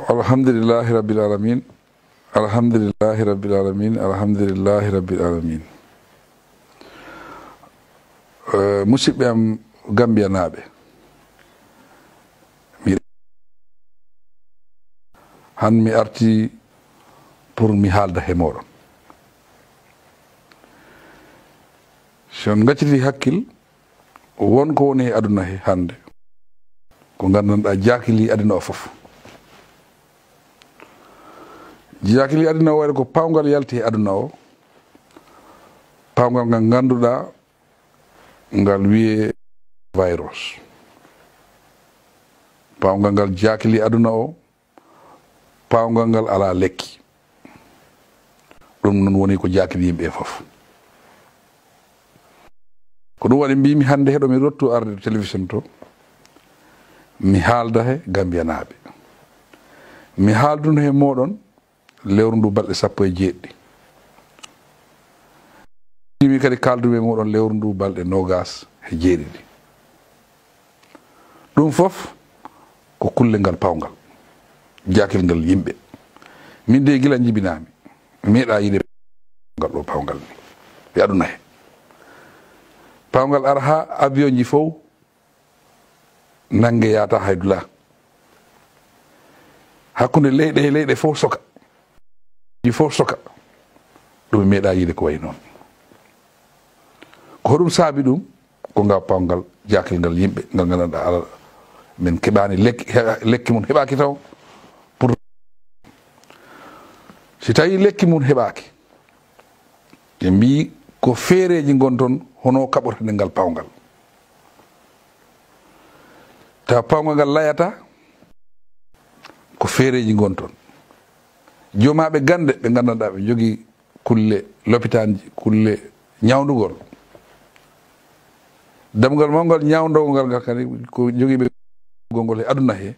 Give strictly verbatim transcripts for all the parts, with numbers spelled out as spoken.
Alhamdulillahi Rabbil Alamin. Alhamdulillahi Rabbil Alamin. Alhamdulillahi Rabbil Alamin. Eh, musidɓe am Gambiyanaaɓe, mi, han mi arti pour mi haalda he mooɗon. Si on ngacciti hakkil, won ko woni e aduna he hannde, ko nganndanɗaa jaakili aduna o fof. Jaakili aduna o wayde ko pawngal yalti e aduna o, pawngal ngal ngannduɗaa ngal wiyee virus. Pawngal ngal jaakili aduna o, pawngal ngal alaa lekki. Ɗum noon woni ko jaakili yimɓe fof. Ko ɗum waɗi mbiimi hannde heɗo mi rottu arde télévision to, mi haalda he Gambiyanaaɓe. Mi haalduno he mooɗon lewru ndu balɗe sappo e jeeɗiɗi. Mbiimi kadi kaaldumi e mooɗon lewru ndu balɗe noogas e jeeɗiɗi. Ɗum fof ko kulle ngal pawngal, jaakil ngal yimɓe. Min de gila njibinaami, mi meeɗaa yiide ngal ɗo pawngal ni. E aduna he. Pawngal ara haa avion ji fof nannge yaata hay dula. Hakkunde leyɗe e leyɗe fof soka. Ji fof soka. Ɗum mi meeɗaa yiide ko wayi noon. Ko hoɗum saabi ɗum? Ko ngal pawngal jaakil ngal yimɓe, ngal nganndanɗaa ala, min keɓaani lekki, he-, lekki mum heɓaaki taw. Pour, si tawii lekki mum heɓaaki, ɓe mbii ko feereeji ngon toon, hono kaɓotaɗen ngal pawngal. Tawa pawngal ngal layataa, ko feereeji ngon toon. Jomaaɓe gannde ɓe nganndanɗaa ɓe njogii kulle lopitaanji, kulle ñawndugol. Dammugal mawngal ñawndoongal ngal kadi ko jogiiɓe ngol e aduna he,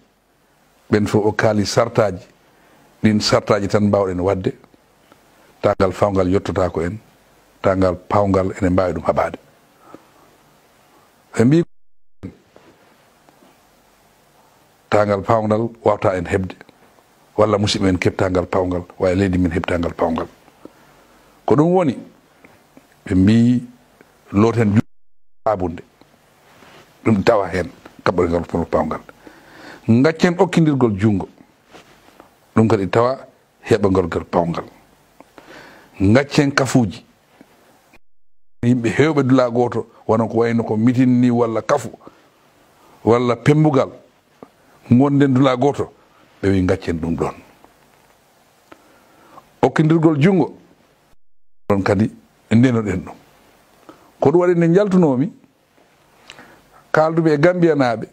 ɓen fof o kaali sartaaji. Ɗin sartaaji tan mbaawɗen waɗde, taangal pawngal yottotaako en, taangal pawngal ene mbaawi ɗum haɓaade. Ɓe mbii, taangal pawngal waawta en heɓde, walla musidɓe men keɓta ngal pawngal, walla leydi men heɓta ngal pawngal. Ko ɗum woni, ɓe mbii, looten ju-, saabunde. Ɗum tawa heen kaɓɓorgal pawngal. Ngaccen okkindirgol junngo. Ɗum kadi tawa heɓagol ngal pawngal. Ngaccen kafuuji. Yimɓe heewɓe dulaa gooto, wano ko wayno ko mitin ni, walla kafu, walla pembugal, ngonden dulaa gooto, ɓe wi ngaccen ɗum ɗoon. Okkindirgol junngo, ɗoon kadi ndenoɗen ɗum. Ko ɗum waɗi nde njaltunoomi, kaaldumi e Gambiyanaaɓe,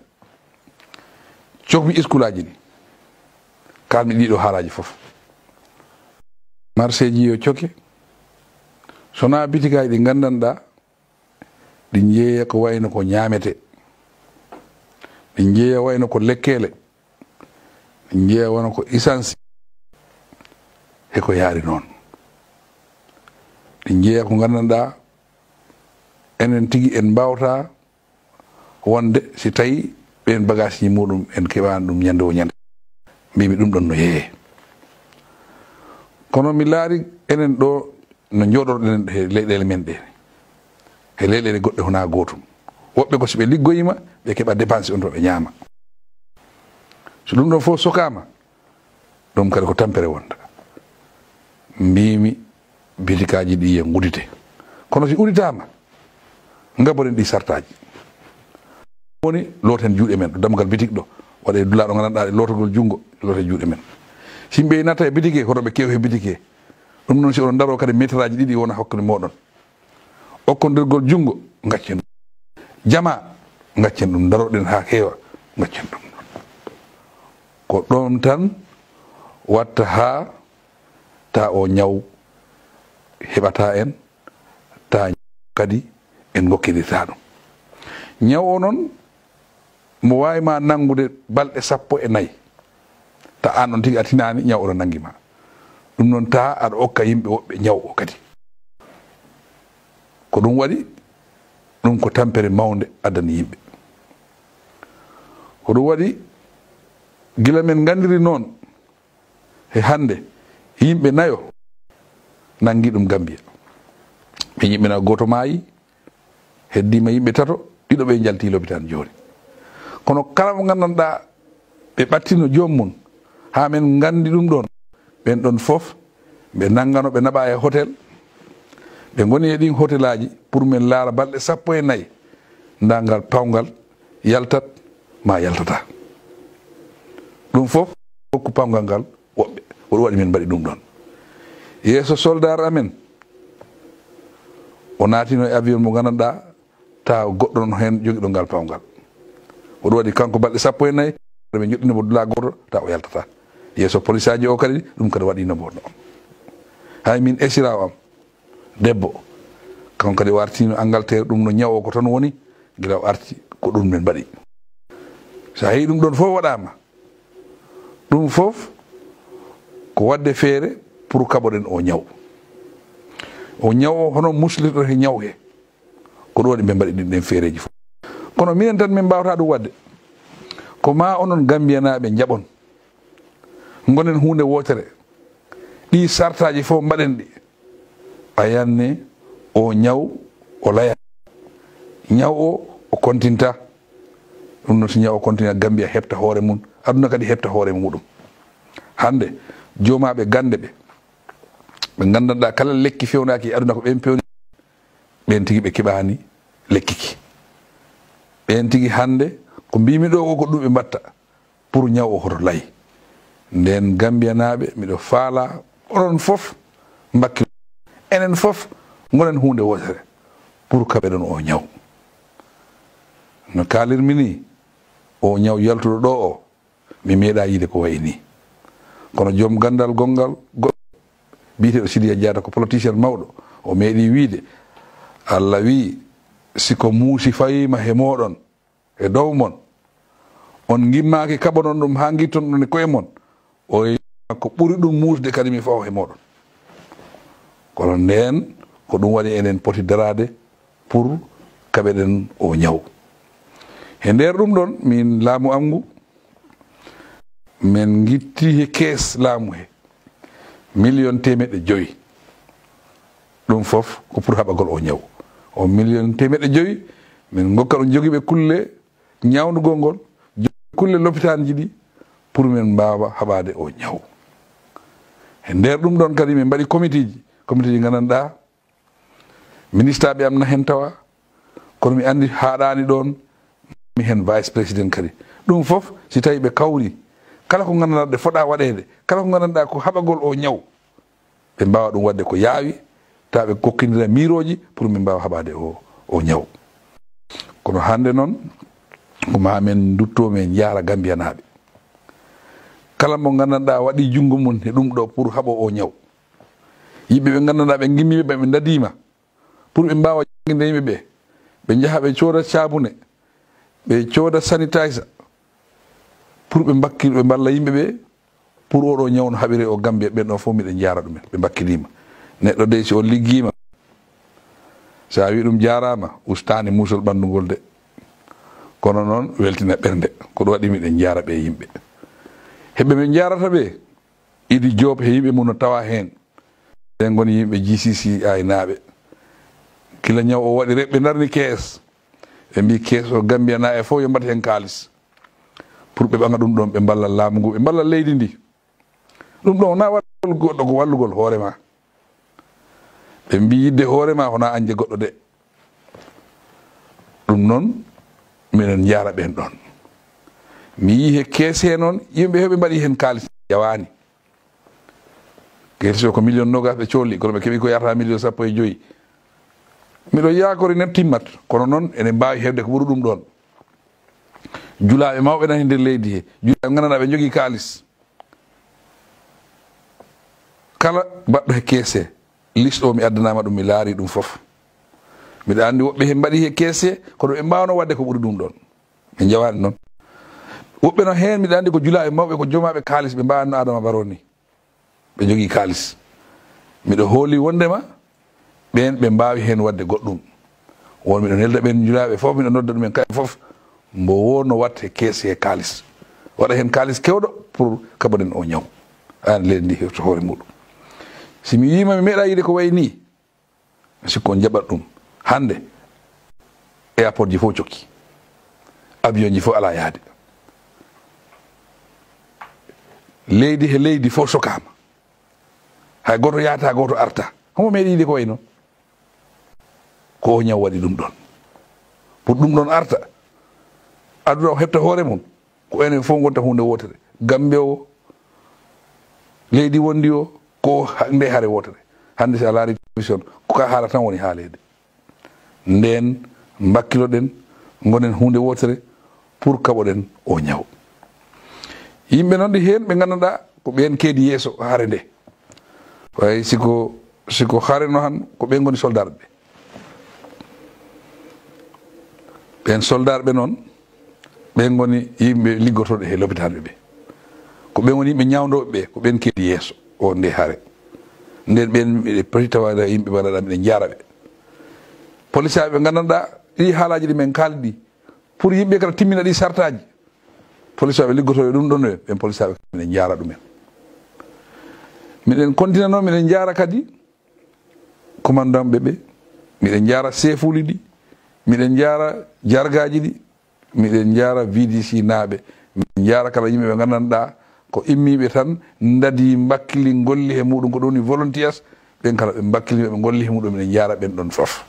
cokmi iskulaaji ɗi. Kaalmi ɗiɗo haalaaji fof. Marseeji yo coke. So wonaa bitikaaji ɗi nganndanɗaa, ɗi njeeya ko wayno ko ñaametee. Ɗi njeeya wayno ko lekkeele. Ɗi njeeya wano ko essence. He ko yaari noon. Ɗi njeeya ko nganndanɗaa, enen tigi en mbaawtaa wonde si tawi ɓeen bagaasiji muɗum en keɓaani ɗum ñande o ñande. Mbiimi ɗum ɗon no yeeyee. Kono mi laari enen ɗo no njooɗorɗen he leyɗeele men ɗe, he leyɗeele goɗɗe honaa gootum. Woɓɓe ko si ɓe liggoyiima, ɓe keɓa dépense on to ɓe ñaama. So ɗum ɗon fof sokaama, ɗum kadi ko tampere wonta. Mbiimi bitikaaji ɗi yo ngudite. Kono si uditaama, ngaboren ɗi sartaaji. Woni looten juuɗe men, ɗo dammugal bitik ɗo, waɗe dulaa ɗo nganndanɗaa ɗe lootagol junngo, loote juuɗe men. Si yimɓe natta e bitik he, hoto ɓe kew he bitik he. Ɗum noon si oɗon ndaroo kadi meteraaji ɗiɗi wona hakkunde mooɗon. Okkondirgol junngo, ngaccen. Jamaa, ngaccen ɗum, ndaroɗen haa heewa, ngaccen ɗum. Ko ɗoon tan watta haa ta o ñaw heɓata en, ta kadi en ngokkidirta ɗum. Ñaw o noon, mo waawi ma nanngude balɗe sappo e nayi, ta aan on tigi a tinaani, ñaw o no nanngi ma. Ɗum noon, ta aɗa okka yimɓe woɓɓe ñaw o kadi. Ko ɗum waɗi, ɗum ko tampere mawnde addani yimɓe. Ko ɗum waɗi, Gila men nganndiri noon, he hannde, yimɓe nayo nanngi ɗum Gambia. Ɓe yimɓe nayo, gooto maayi, heddiima yimɓe tato, ɗiɗo ɓe njalti lopitaan jooni. Kono kala mo nganndanɗaa ɓe ɓattino joom mum, haa men nganndi ɗum ɗoon, ɓeen ɗoon fof ɓe nanngano, ɓe naɓa e hotel. Ɓe ngoni e ɗin hotelaaji pour men laara balɗe sappo e nayi, ndaa ngal pawngal yaltat ma yaltata. Ɗum fof hokku pawngal ngal woɓɓe. Ko ɗum waɗi men mbaɗi ɗum ɗoon. Yeeso soldaar amen, o naatino e avion mo nganndanɗaa tawa goɗɗo no heen jogiɗo ngal pawngal. Ko ɗum waɗi kanko balɗe sappo e nayi, ɓe njoɗɗino mo dula gooto, tawa o yaltata. Yeeso polisaaji o kadi, ɗum kadi waɗino mo ɗo. Hay min esiraawo am, debbo, kanko kadi o artino Angleterre, ɗum no ñaw o ko toon woni, gila o arti, ko ɗum men mbaɗi. So a heyi ɗum ɗoon fof waɗaama, ɗum fof ko waɗde feere pour kaɓoɗen o ñaw. O ñaw o hono muslirɗo he ñaw he. Ko ɗum waɗi ɓe mbaɗi ɗin ɗen feereeji fof. Kono minen tan min mbaawata ɗum waɗde. Ko ma onon Gambiyanaaɓe njaɓon. Ngonen huunde wootere. Ɗii sartaaji fof mbaɗen ɗi. A yanni o ñaw o laya. Ñaw o, o kontinta. Ɗum noon, si ñaw o kontina, Gambiya heɓta hoore mum, aduna kadi heɓta hoore muɗum. Hannde, joomaaɓe gannde ɓe, ɓe nganndanɗaa kala lekki fewnaaki e aduna ko ɓeen pewni, ɓeen tigi ɓe keɓaani lekki ki. Ɓeen tigi hannde, ko mbiimi ɗo o ko ɗum ɓe mbatta pour ñaw o hoto lay. Ndeen Gambiyanaaɓe, miɗo faalaa onon fof mbakkilo. Enen fof ngonen huunde wootere pour kaɓeɗon o ñaw. No kaalirmi ni, o ñaw yaltuɗo ɗo o, mi meeɗa yiide ko wayi ni. Kono joom ganndal gonngal goɗɗo biyeteeɗo Sidiya Jaata, ko politicien mawɗo, o meeɗi wiide, Allah wii, si ko muusi fawiima he mooɗon, e dow mon, on ngimmaaki kaɓonon ɗum haa ngitton ɗum e koye mon, o wi'a ko ɓuri ɗum muusde kadi mi fawa he mooɗon. Kono ndeen, ko ɗum waɗi enen poti daraade pour kaɓeɗen o ñaw. He nder ɗum ɗon, min laamu am ngu, min ngitti he kees laamu he million teemeɗɗe jowi. Ɗum fof ko pour haɓagol o ñaw. O million teemeɗɗe jowi, min ngokka ɗum jogiiɓe kulle ñawndugol ngol, jogiiɓe kulle lopitaanji ɗi, pour min mbaawa haɓaade o ñaw. He nder ɗum ɗon kadi, min mbaɗi komitiiji, komitiiji nganndanɗaa, ministaaɓe am na heen tawa, kono mi anndi haaɗaani ɗoon, mi heen vice président kadi. Ɗum fof, si tawii ɓe kawri, kala ko nganndanɗaa ɗe fota waɗeede, kala ko nganndanɗaa ko haɓagol o ñaw, ɓe mbaawa ɗum waɗde ko yaawi, tawa ɓe kokkindira miirooji pour min mbaawa haɓaade o, o ñaw. Kono hannde noon, ko ma men ndutto, men njaara Gambiyanaaɓe. Kala mo nganndanɗaa waɗi junngo mum he ɗum ɗo pour haɓo o ñaw. Yimɓe ɓe nganndanɗaa ɓe ngimmi ɓe, ɓe ndadiima pour ɓe mbaawa jannginde yimɓe ɓe. Ɓe njaha ɓe cooda caabune, ɓe cooda sanitizer, pour ɓe mbakkil, ɓe mballa yimɓe ɓe, pour oɗo ñaw no haɓire o Gambia, ɓen ɗon fof miɗen njaara ɗumen, ɓe mbakkidiima. Neɗɗo dey, si o liggiima, so a wii ɗum jaaraama, ustaani muusol ɓanndu ngol de. Kono noon, weltina ɓernde. Ko ɗum waɗi miɗen njaara ɓe yimɓe. Heɓɓe min njaarata ɓe, Idi Joob he yimɓe mum no tawa heen. Ɓe ngoni yimɓe G C C I naaɓe. Gila ñaw o waɗi, ɓe ndarni kees. Ɓe mbii kees o, Gambiyanaaɓe fof yo mbaɗ heen kaalis. Pour ɓe ɓaŋa ɗum ɗoon, ɓe mballa laamu ngu, ɓe mballa leydi ndi. Ɗum ɗoon wonaa wallugol goɗɗo, ko wallugol hoore ma. Ɓe mbii yidde hoore ma wonaa añde goɗɗo de. Ɗum noon, miɗen njaara ɓeen ɗoon. Mi yii he kees he noon, yimɓe heewɓe mbaɗi heen kaalis, yawaani. Kees o ko million noogas ɓe colli, kono ɓe keɓi ko yarata million sappo e joyi. Miɗo yaakori ne timmat, kono noon ene mbaawi heɓde ko ɓuri ɗum ɗoon. Julaaɓe mawɓe nani nder leydi he, julaaɓe nganndanɗaa ɓe njogii kaalis. Kala baɗɗo he kees he, liste o mi addanaama ɗum, mi laari ɗum fof. Miɗa anndi woɓɓe he mbaɗi he kees he, kono ɓe mbaawno waɗde ko ɓuri ɗum ɗoon. Ɓe njawaani noon. Woɓɓe no heen, miɗa anndi ko julaaɓe mawɓe, ko jomaaɓe kaalis, ɓe mbaawatno Adama Barrow ni. Ɓe njogii kaalis. Miɗo hooli wonndema ɓeen ɓe mbaawi heen waɗde goɗɗum. Won miɗo nelda ɓeen njulaaɓe fof, miɗo nodda ɗumen kamɓe fof, mbo wonno waɗte kees he kaalis. Waɗa heen kaalis keewɗo pour kaɓoɗen o ñaw. Aan leydi ndi heɓta hoore muɗum. Si mi wiima mi meeɗa yiide ko wayi nii, mi sikku on jaɓat ɗum. Hannde, airport ji fof cokki. Avion ji fof alaa yahde. Leydi he leydi fof sokaama. Hay gooto yahata, gooto arta. Homo meeɗi yiide ko wayi noon? Ko o ñaw waɗi ɗum ɗoon. Pour ɗum ɗoon arta, aduna o heɓta hoore mum, ko enen fof ngonta huunde wootere. Gambia o, leydi wondi o, ko ha-, nde hare wootere. Hannde si a laari télévision, ko ka haala tan woni haaleede. Ndeen mbakkiloɗen, ngonen huunde wootere pour kaɓoɗen o ñaw. Yimɓe noon ɗi heen ɓe nganndanɗaa ko ɓeen keedi yeeso hare nde. Way siko, siko hare no han, ko ɓe ngoni soldarɓe. Ɓeen soldarɓe noon, ɓe ngoni yimɓe liggotooɓe he lopitaanɓe ɓe. Ko ɓe ngoni yimɓe ñaawndooɓe ɓe, ko ɓeen keedi yeeso o nde hare. Nden ɓeen miɗe poti tawaade yimɓe mbaɗaɗa, miɗen njaara ɓe. Polisaaɓe ɓe nganndanɗaa ɗi haalaaji ɗi men kaaldi, pour yimɓe kala timmina ɗi sartaaji. Polisaaɓe liggotooɓe ɗum ɗon ɓe, ɓen polisaaɓe miɗen njaara ɗumen. Miɗen kontina noon, miɗen njaara kadi commandant ɓe ɓe, miɗen njaara seefuuli ɗi, miɗen njaara jargaaji ɗi, miɗen njaara V D C naaɓe, miɗen njaara kala yimɓe ɓe nganndanɗaa ko immiiɓe tan, ndadi mbakkili ngolli he muɗum, ko ɗum woni volunteers, ɓen kala ɓe mbakkili ɓe ngolli he muɗum, miɗen njaara ɓen ɗon fof.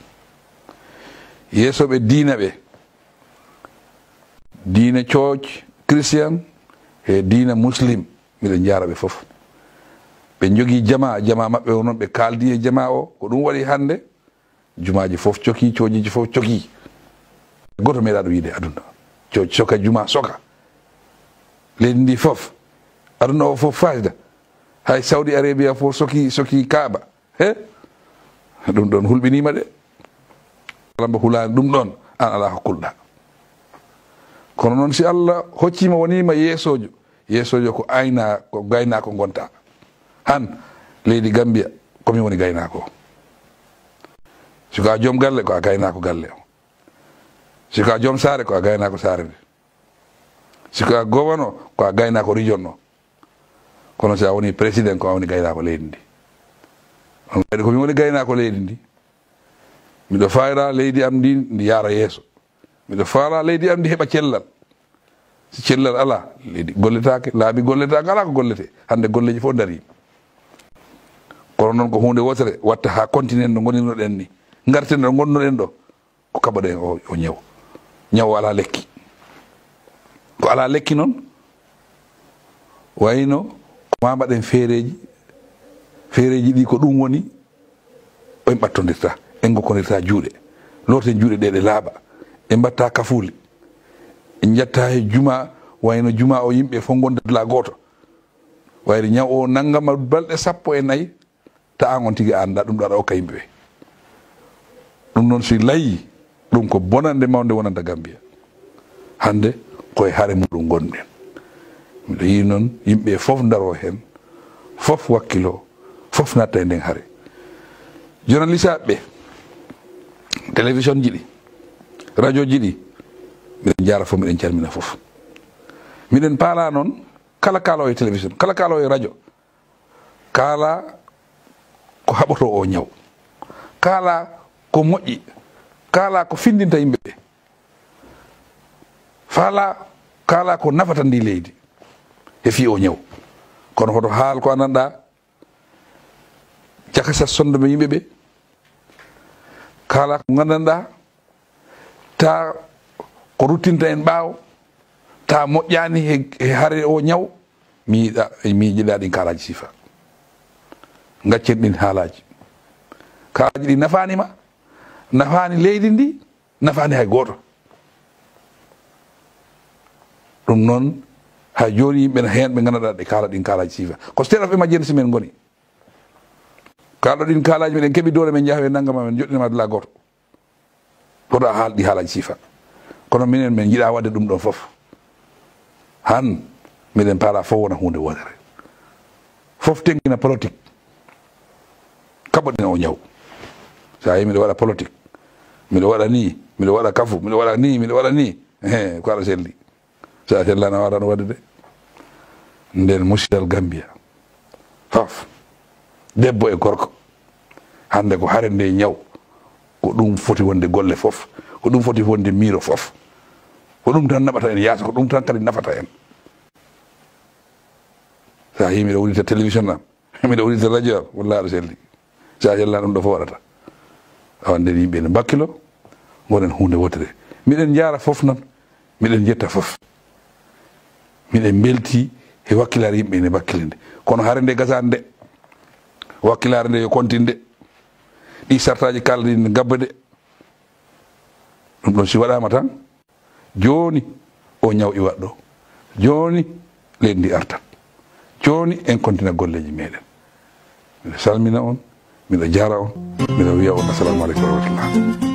Yeesooɓe diina ɓe, diina cooc, christian, he diina muslim, miɗen njaara ɓe fof. Ɓe njogii jamaa, jamaa maɓɓe o noon ɓe kaaldi e jamaa o, ko ɗum waɗi hannde jumaaji fof coki, coojiji fof coki. Gooto meeɗaa ɗum yiide aduna. Cooc soka, jumaa soka. Leydi ndi fof, aduna o fof faayda. Hay Saudi Arabia fof soki, soki Kaaba. He? Ɗum ɗon hulɓiniima de. Kala mbo hulaani ɗum ɗon, aan alaa ko kulɗaa. Kono noon, si Allah hocciima, woniima yeesoojo, yeesoojo ko ayna-, ko gaynaako ngonta. Han, leydi Gambia, ko min woni gaynaako o. Si ko a joom galle, ko a gaynaako galle o. Si ko a joom saare, ko a gaynaako saare nde. Si ko a gowano, ko a gaynaako region o. Kono si a woni président, ko a woni gaynaako leydi ndi. On kadi ko min woni gaynaako leydi ndi. Miɗo fayra leydi am ndi, ndi yaara yeeso. Miɗo fayra leydi am ndi heɓa cellal. Si cellal alaa, leydi golletaake, laabi golletaake, alaa ko gollete. Hannde golleeji fof ndarii. Kono noon ko huunde wootere watta haa continent no ngonirnoɗen ni. Ngarten ɗo ngonnoɗen ɗo. Ko kaɓoɗen o, o ñaw. Ñaw o alaa lekki. Ko alaa lekki noon, wayno ko maa mbaɗen feereeji, feereeji ɗi ko ɗum woni, en ɓattondirta, en ngokkondirta juuɗe, loorten juuɗe ɗe ɗe laaɓa, en mbatta kafuuli, en njatta he juma, wayno juma o yimɓe fof ngonda dula gooto. Wayde ñaw o nanngama balɗe sappo e nayi, ta aan on tigi a anndaa ɗum ɗo aɗa okka yimɓe ɓe. Ɗum noon si layi, ɗum ko bonannde mawnde wonanta Gambia. Hannde ko e hare muɗum ngonɗen. Miɗo yiɗi noon yimɓe fof ndaroo heen, fof wakkiloo, fof natta e nden hare. Journaliste ɓe, télévision ji ɗi, radio ji ɗi, miɗen njaara fof, miɗen calmina fof. Miɗen paala noon kala kaaloowo e télévision, kala kaaloowo e radio, kaala ko haɓotoo o ñaw, kaala ko moƴƴi, kaala ko findinta yimɓe ɓe, faala, kaala ko nafata ndi leydi e fii o ñaw. Kono hoto haal ko anndanɗaa jakasa sondoɓe yimɓe ɓe, kaala ko nganndanɗaa ta ko ruttinta en ɓaawo, ta moƴƴaani he, he hare o ñaw, mi yiɗa, mi yiɗa ɗin kaalaaji siifa. Ngaccen ɗin haalaaji. Kaalaaji ɗi nafaani ma, nafaani leydi ndi, nafaani hay gooto. Ɗum noon, hay jooni yimɓe na heen ɓe nganndanɗaa ɗe kaala ɗin kaalaaji siifa. Ko state of emergency men ngoni. Kaalɗo ɗin kaalaaji, miɗen keɓi doole men njaha ɓe nanngama men joɗɗinama dula gooto. Hoto a haal ɗi haalaaji siifa. Kono minen, min njiɗa waɗde ɗum ɗon fof. Han, miɗen paala fof wona huunde wootere. Fof teŋkina politique. Kaɓoɗen o ñaw. So a yi miɗo waɗa politique, miɗo waɗa ni, miɗo waɗa kafu, miɗo waɗa ni, miɗo waɗa ni. Ehe, ko aɗa selli. So a sellaani, a waawata ɗum waɗde de. Nden musidal Gambia fof, debbo e gorko, hannde ko hare nde ñaw, ko ɗum foti wonde golle fof, ko ɗum foti wonde miiro fof. Ko ɗum tan naɓata en yaasa, ko ɗum tan kadi nafata en. So a yii miɗo uddita télévision am, miɗo uddita radio am, wallaahi aɗa selli. So a yalla ɗum ɗo fof waɗata. Awa nden yimɓe ne mbakkilo, ngonen huunde wotere. Miɗen njaara fof noon, miɗen njetta fof. Miɗen mbelti e wakkilaare yimɓe ne mbakkili nde. Kono hare nde gasaani nde. Wakkilaare nde yo kontinde. Ɗi sartaaji kaalɗi ne ngabba de. Ɗum ɗon si waɗaama tan, jooni o ñaw iwat ɗo. Jooni leydi ndi artat. Jooni en kontina golleeji meɗen. Miɗo salmina on, miɗo jaara on, miɗo wiya on assalamu aleykum wa rahmatullah.